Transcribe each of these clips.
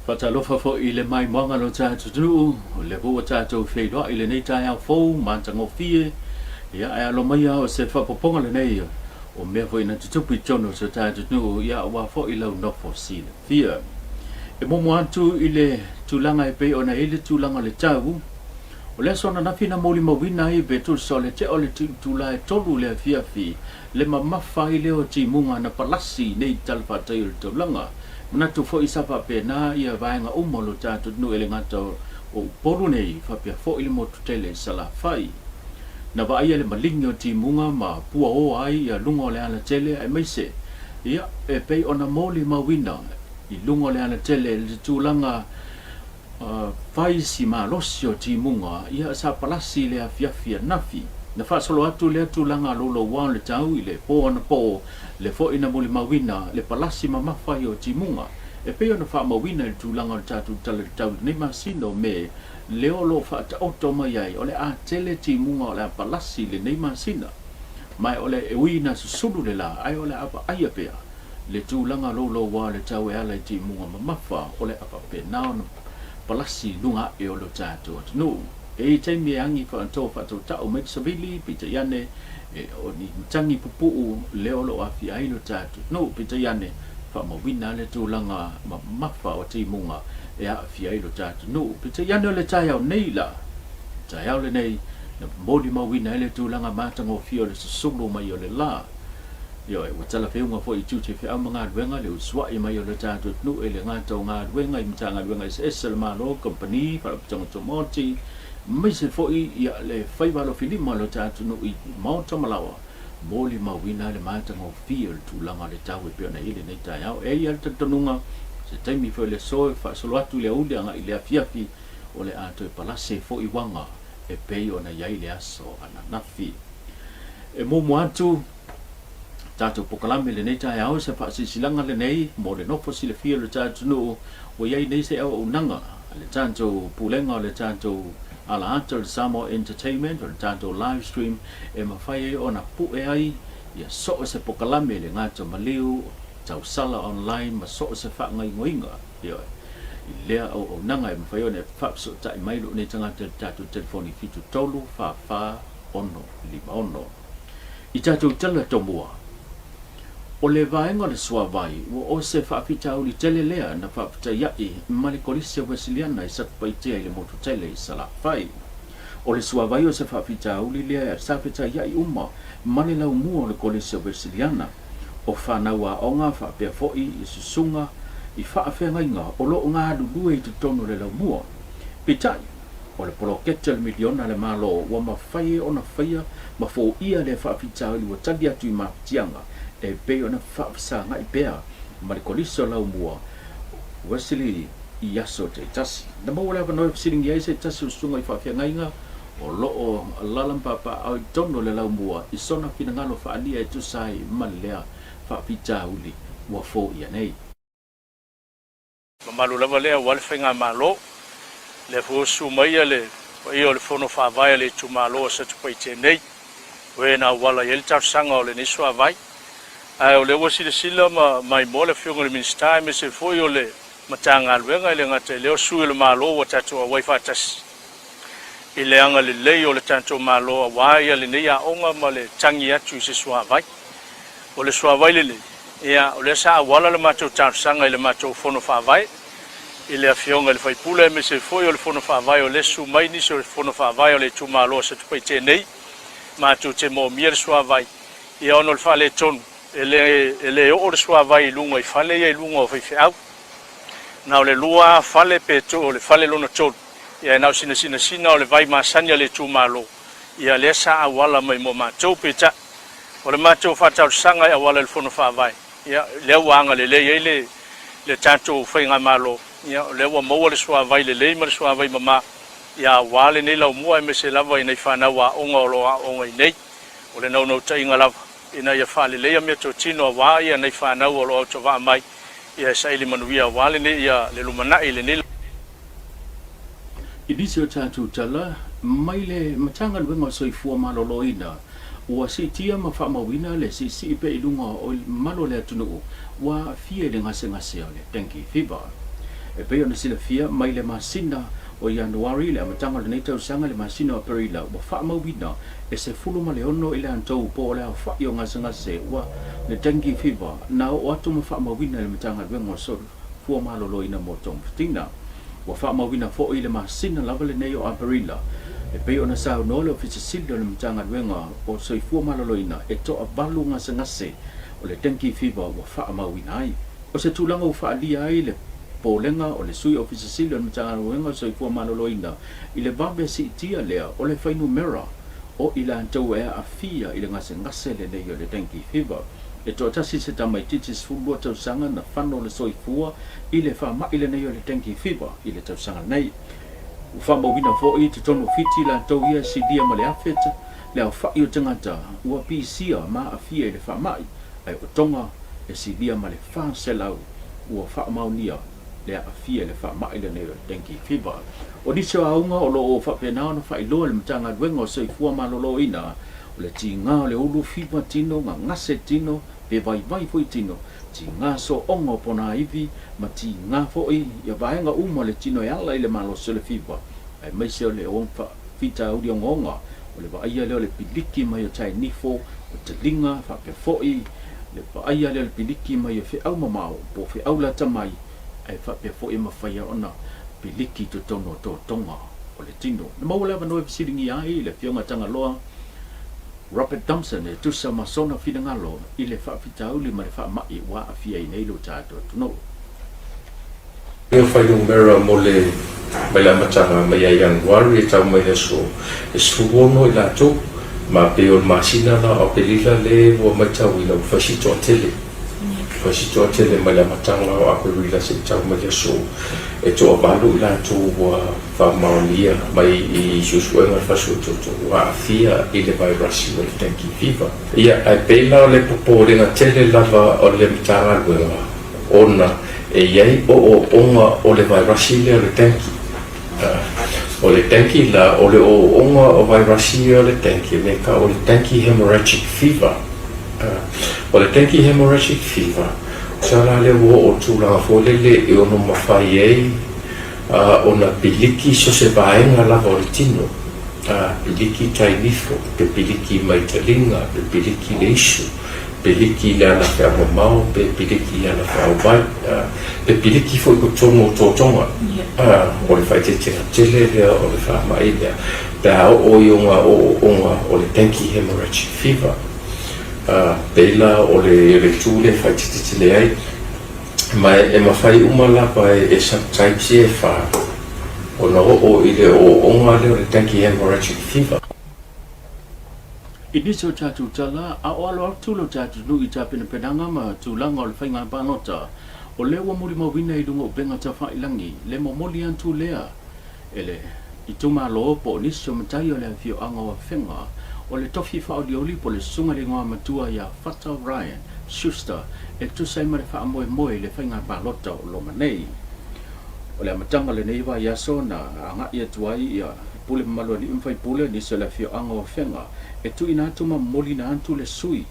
Faatalofa foi i le maimoaga o lo tatou atunuu, o lea foi ua tatou feiloai i lenei taeao fou matagofie, ia ae alo maia o se faaopoopoga lenei o mea foi na tutupu i totonu o si o tatou atunuu, ia aua foi lau nofo silafia. E muamua atu i le tulaga e pei ona i ai le tulaga o le tau, o le aso ananafi na molimauina ai pe tusa o le tea o le itula e 3 i le afiafi le mamafa ai lea o timuga na palasi nei i talafatai o le taulaga. Manatu foi sa faapena ia vaega uma o lo tatou atunuu e le gata o Upolu nei faapea foi le motu tele i Salafai. Na vaaia le maligi o timuga ma puaoa ai ia luga o le alatele aemaise ia e pei ona molimauina i luga o le alatele le tulaga Fai si malosi o timuga ia sa palasi i le afiafi ananafi. Na faasolo atu lea tulaga louloua o le tau i le po anapo, le foi na molimauina le palasi mamafa ai o timuga. E pei ona faamauina i le tulaga o le tatou tala i le tau i lenei masina o Me, lea o lo o faataoto mai ai o le a tele timuga o le a palasi i lenei masina. Ma o le e ui ina susulu le la, ae o le a vaaia pea. Le tulaga louloua o le tau e ala i timuga mamafa o le a faapena ona palasi i luga ae o lo tatou atunuu. E i ai taimi e agi faanto faatautau mai le savili, peitai ane, e o ni matagi pupuu lea o lo o aafia ai lo tatou atunuu. Peitai ane, faamauina le tulaga mamafa o timuga e aafia ai lo tatou atunuu. Peitai ane o le taeao nei la, taeao lenei, na molimauina ai le tulaga matagofie o le susulu mai o le la. Ioe, ua talafeuga foi i tiute feau ma galuega le usuai mai o le tatou atunuu e le gata o galuega i Matagaluega eseese a le Malo, kamupani, faalapotopotoga tumaoti, aemaise foi ia le faiva alofilima o le tatou atunuu i maota ma laoa, molimauina le matagofie o le tulaga o le tau e pei ona i ai lenei taeao. E i ai le talitonuga, se taimi foi o le aso e faasolo atu i le aoauli agai i le afiafi, o le a toe palase foi uaga e pei ona i ai le aso ananafi. E muamua atu tatou pokalame i lenei taeao, se faasilasilaga lenei mo le nofo silafia o le tatou atunuu ua i ai nei se auaunaga a le tatou Pulega o le tatou ala ata o le Samoa Entertainment o le tatou live stream e mafai ai ona pue ai ia so o se pokalame le gata maliu, tausala online ma so o se faagaoioiga. Ioe. I lea auaunaga e mafai ona e faafesootai mai lou nei tagata i le tatou telefoni 73 44 656. I tatou tala tomua, o le vaega o le suavai ua o se faafitauli tele lea na faafetaia'i ma le Kolisi a Uesiliana i Satupaitea i le motu tele i Salafai. O le suavai o se faafitauli lea sa fetaia'i uma ma le laumua o le Kolisi a Uesiliana, o fanau aoga faapea foi i susuga i faafeagaiga o lo o galulue i totonu o le laumua. Peitai, O le poloketi o le miliona a le Malo ua mafai ona faia ma foia lea faafitauli ua tali atu i mafatiaga e pei ona faafesagai pea ma le Kolisi o Laumua Wesley i aso taitasi. Na maua le avanoa e fesiligia ai se tasi o susuga i faafeagaiga o lo o alaala ma papaaao i totonu o le Laumua i sona finagalo faaalia e tusa ai ma lea faafitauli ua foia nei. Mamalu lava lea aua le Faigamalo. Lea foi ua susu mai le paia o le Fono Faavae a le Itumalo o Satupaitea nei, o e na auala i ai le talosaga o lenei suavai. Ae o lea ua silasila ma maimoa le Afioga i le Minisita aemaise foi o le Matagaluega, e le gata i lea o sui o le Malo ua tatou auai faatasi i le agalelei o le tatou Malo aua lenei aoga ma le tagi atu i se suavai. O le suavai lenei, ia, o lea sa auala le matou talosaga i le matou Fono Faavae, i le Afioga i le sui usufono aemaise foi o le Fono Faavae o lea susu mai nisi o le Fono Faavae o le itumalo o Satupaitea nei, matou te moomia le suavai, ia ona o le faaletonu, e le, e le oo le suavai i luga i fale ia i luga o faifeau. Na o le lua lava fale pe o le fale lona tolu, ia e na o sina sinasina o le vai masani a le itumalo, ia lea sa auala mai mo matou, peitai, O le matou faatalosaga e auala i le Fono Faavae, ia, lea ua agalelei ai le, le tatou Faigamalo, ia, o lea ua maua le suavai lelei ma le suavai mama, ia, aua lenei laumua aemaise lava i nai fanau aoga o lo o aooga i nei. O le naunautaiga lava, ina ia faaleleia meatotino aua ia nai fanau o lo o autovaa mai, ia, e saili manuia aua lenei, ia, le lumanai i lenei. I nisi o tatou tala mai le Matagaluega o Soifua Maloloina, ua siitia ma faamauina le siisii pea i luga o le mamalu o le atunuu ua aafia i le gasegase o le dengue fever. E pei ona silafia, mai le masina o Ianuari i le amataga o lenei tausaga i le masina o Aperila, ua faamauina e 16 i latou po o le aofai o gasegase ua le dengue fever na oo atu ma faamauina i le Matagaluega o Soifua Maloloina mo Togafitiga. Ua faamauina foi i le masina lava lenei o Aperila, e pei ona saunoa le Ofisa Sili o le Matagaluega o Soifua Maloloina e toavalu gasegase o le dengue fever ua faamauina ai. O se tulaga ua faaalia ai le popolega o le Sui Ofisa Sili o le Matagaluega o Soifua Maloloina i le vave siitia lea o le fuainumera o i latou e aafia i le gasegase lenei o le dengue fever. E toatasi se tamaitiiti 12 tausaga na fano le soifua i le faamai lenei o le dengue fever i le tausaga nei. Ua faamauina foi i totonu o Fiti i latou ia e silia ma le 1000 le aofai o tagata ua pisia ma aafia i le faamai, ae o Tonga e silia ma le 400 ua faamaonia le aafia i le faamai lenei o le dengue fever. O nisi o auga o lo o faapena ona faailoa e le Matagaluega o Soifua Maloloina, o le tiga o le ulu fiva tino, gagase tino, pe vaivai foi tino, tiga sooga o ponaivi, ma tiga foi ia vaega uma o le tino e ala i le malosi o le fiva, aemaise o le faafitauli ogaoga o le vaaia lea o le piliki mai o tainifo, o taliga, faapea foi le vaaia lea o le piliki mai o feau mamao po o feau lata mai, ae faapea foi e mafai ona piliki i totonu o totoga o le tino. Na maua le avanoa e fesiligia ai le Afioga Tagaloa Robert Thompson e tusa ma sona finagalo i le faafitauli ma le faamai ua aafia ai nei lo tatou atunuu. Ia fuainumera mo le mai le amataga mai ia Ianuari e tau mai le aso e 16 i latou, ma pei o le masina la o Aperila le ua maitauina ua fai si toatele. Fai si toatele mai le amataga o Aperila seia tau mai le aso e toavalu i latou ua faamaonia mai i suesuega o le fasiutoto ua aafia i le vairasi o le dengue fever. Ia, ae pei la o le popolega tele lava o le Matagaluega ona e i ai ooooga o le vairasi lea o le dengue. O le dengue la, o le ooooga o vairasi ia o le dengue, me ka o le dengue hemorrhagic fever. O le dengue hemorrhagic fever, sa la lea ua oo i le tulaga foi lele e ono mafai ai ona piliki so se vaega lava o le tino, piliki tai nifo, pe piliki mai taliga, pe piliki le isu, piliki le ala feau mamao, pe piliki le ala feau vai, pe piliki foi i totonu o totoga. O le faaeteetega tele lea o le faamai lea pe a oo i ona ooooga o le dengue hemorrhagic fever. Pei la o le itu lea e faaeteete tele ai. Ma e mafai uma lava e subtypes ia e fa ona oo i le ooooga lea o le dengue hemorrhagic fever. I nisi o tatou tala, a o alo atu lo tatou nuu i tapenapenaga ma tulaga o le faiga palota, o lea ua molimauina i luga o upega tafailangi le momoli atu lea e le itumalo po o nisi o matai o le afioaga o Afega o le tofi faaolioli po o le Susuga i le Igoamatua ia Fata Ryan Schuster e tusa ai ma le faamoemoe i le faiga palota o loma nei. O le amataga o lenei vaiaso na agai atu ai ia pule mamalu alii ma faipule nisi o le afioaga o Afega e tuuina atu ma momoliina atu le sui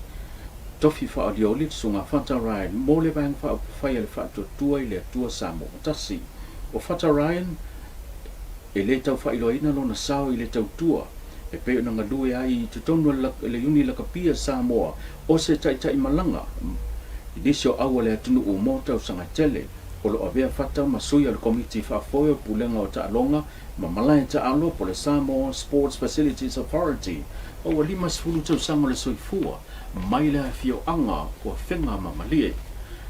tofi faaolioli le Susuga Fata Ryan mo le Vaega Faaupufai a le Faatuatua i le Atua Samoa Tasi. O Fata Ryan e le tau faailoaina lona sao i le tautua e pei ona galue ai i totonu o le Iuni Lakapia Samoa o se taitai malaga i nisi o au a le atunuu mo tausaga tele. O lo o avea Fata ma sui o le Komiti Faafoe o Pulega o Taaloga ma Malae Taalo po o le Samoa Sports Facilities Authority ma ua 50 tausaga o le soifua mai le afioaga o Afega ma Malie.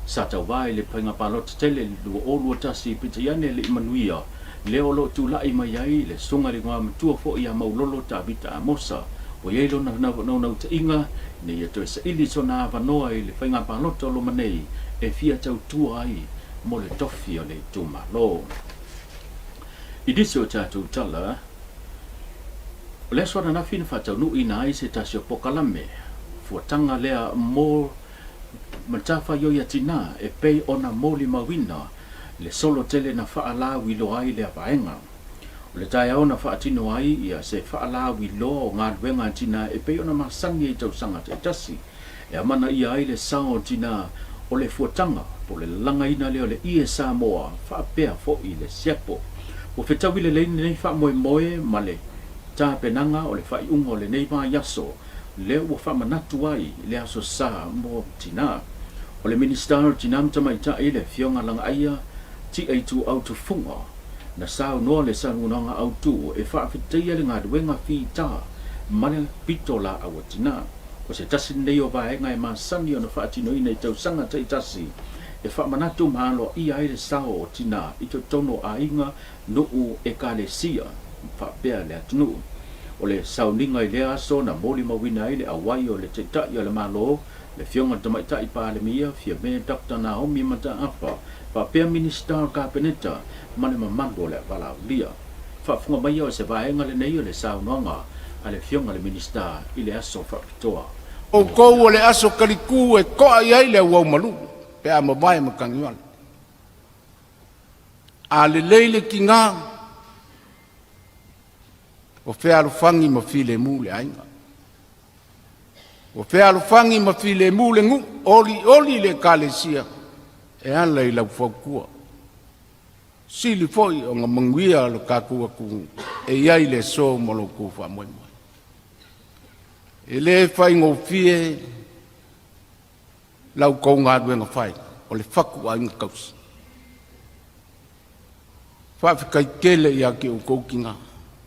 Sa tauva i le faiga palota tele i le 2021 peitai ane e le i manuia lea o lo o tulai mai ai le Susuga i le Igoamatua foi ia Maulolo Tavita Amosa. Ua i ai lona naunautaiga ina ia toe saili sona avanoa i le faiga palota o loma nei e fia tautua ai mo le tofi o le itumalo. I nisi o tatou tala, o le aso ananafi na faataunuuina ai se tasi o pokalame fuataga lea mo matafaioi a tinā e pei ona molimauina le solo tele na faalauiloa ai lea vaega. O le taeao na faatino ai ia se faalauiloa o galuega a tinā e pei ona masani ai i tausaga taitasi, e amanaia ai le sao o tinā o le fuataga. Po o le lalagaina lea o le ie Samoa faapea foi le siapo. Ua fetaui lelei lenei faamoemoe ma le tapenaga o le faaiuga o lenei vaiaso lea ua faamanatu ai le Aso Sa mo Tina. O le Minisita o Tina ma Tamaitai le Afioga Lagaaia Tia Ituau Tufuga na saunoa le saunoaga autu e faafetaia le galuega fita ma le pitolaau a tina. O se tasi lenei o vaega e masani ona faatinoina i tausaga taitasi e faamanatu ma aloaia ai le sao o tina i totonu o aiga, nuu, ekalesia faapea le atunuu. O le sauniga i lea aso na molimauina ai le auai o le Taitai o le Malo, le Afioga i le Tamaitai Palemia, Fiame Doctor Naomi Mataafa, faapea Minisita o le Kapeneta ma le mamalu o le valaaulia. Faafofoga maia o se vaega lenei o le saunoaga a le Afioga i le Minisita i le aso faapitoa mo Outou o tina. le aso kaliku e to'a i ai le auaumalu pe a mavae matagivale. A lelei le tiga, ua fealofani ma filemu le aiga. Ua fealofani ma filemu le nuu, olioli le ekalesia e ala i lau fautua. Sili foi ona manuia lo tatou atunuu e i ai le aso ma lo outou faamoemoe. E le faigofie la outou galuega fai o le fatuaiga tausi. Faafetai tele ia te outou tina.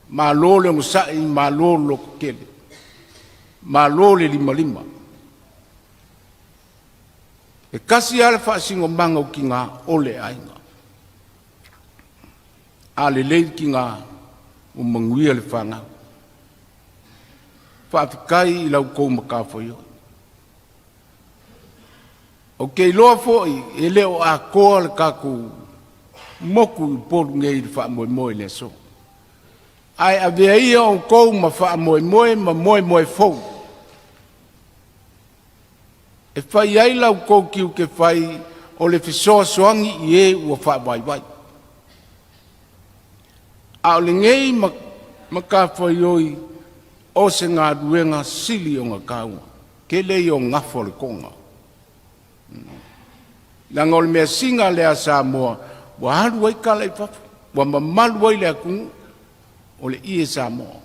Malo le onosai, malo le lototele, malo le limalima. E tasi lava le faasinomaga o tina o le aiga. A lelei le tina, ua manuia le fanau. Faafetai i la outou matafaioi. Ou te iloa foi e le o atoa le tatou motu i Upolu nei i le faamoemoe i le aso. Ae avea ia outou ma faamoemoe ma moemoe fou e fai ai la outou tiute fai o le fesoasoani i e ua faavaivai. A o lenei matafaioi o se galuega sili ona taua. Tele ia o gafa o le toga. Leaga o le measina lea a Samoa ua alu ai tala i fafo, ua mamalu ai le atunuu, o le ie Samoa.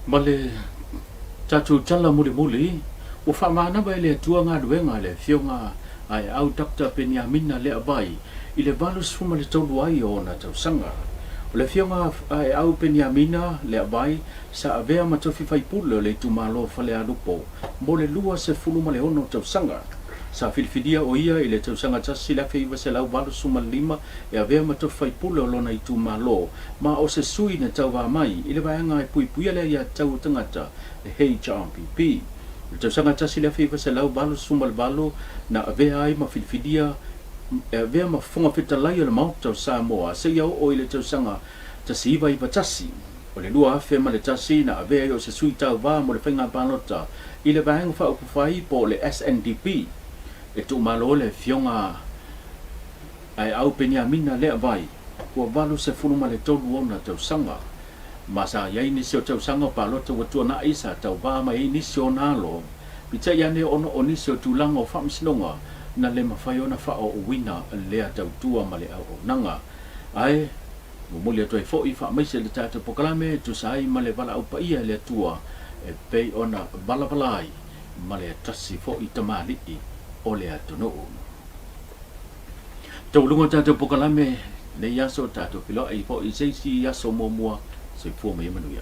Ma le tatou tala mulimuli, ua faamanava e le Atua galuega a le Afioga a Eau Doctor Peniamina Leavai i le 83 ai o ona tausaga. O le Afioga a Eau Peniamina Leavai sa avea ma tofi faipule o le itumalo o Falealupo mo le 26 tausaga. Sa filifilia o ia i le tausaga 1985 e avea ma tofi faipule o lona itumalo ma o se sui na tauva mai i le vaega e puipuia le aiatatau o tagata, le HRPP. I le tausaga 1988 na avea ai ma filifilia e avea ma Fofoga Fetalai o le Maota o Samoa seia oo i le tausaga 1991. O le 2001 na avea ai o se sui tauva mo le faiga palota i le Vaega Faaupufai po o le SNDP. E tuumalo le Afioga Aeau Peniamina Leavai, ua 83 ona tausaga. Ma sa i ai nisi o tausaga o palota ua tuanai sa tauva mai ai nisi o ona alo, peitai ane ona o nisi o tulaga o faamasinoga na le mafai ona faaoouina lea tautua ma le auaunaga. Ae momoli atu ai foi faamaise le tatou polokalame e tusa ai ma le valaau paia e le Atua e pei ona valavala ai ma le tasi foi tamalii o le atunuu. Taualuga o tatou polokalame lenei aso, tatou feiloai foi i se isi aso muamua. Soifua ma ia manuia.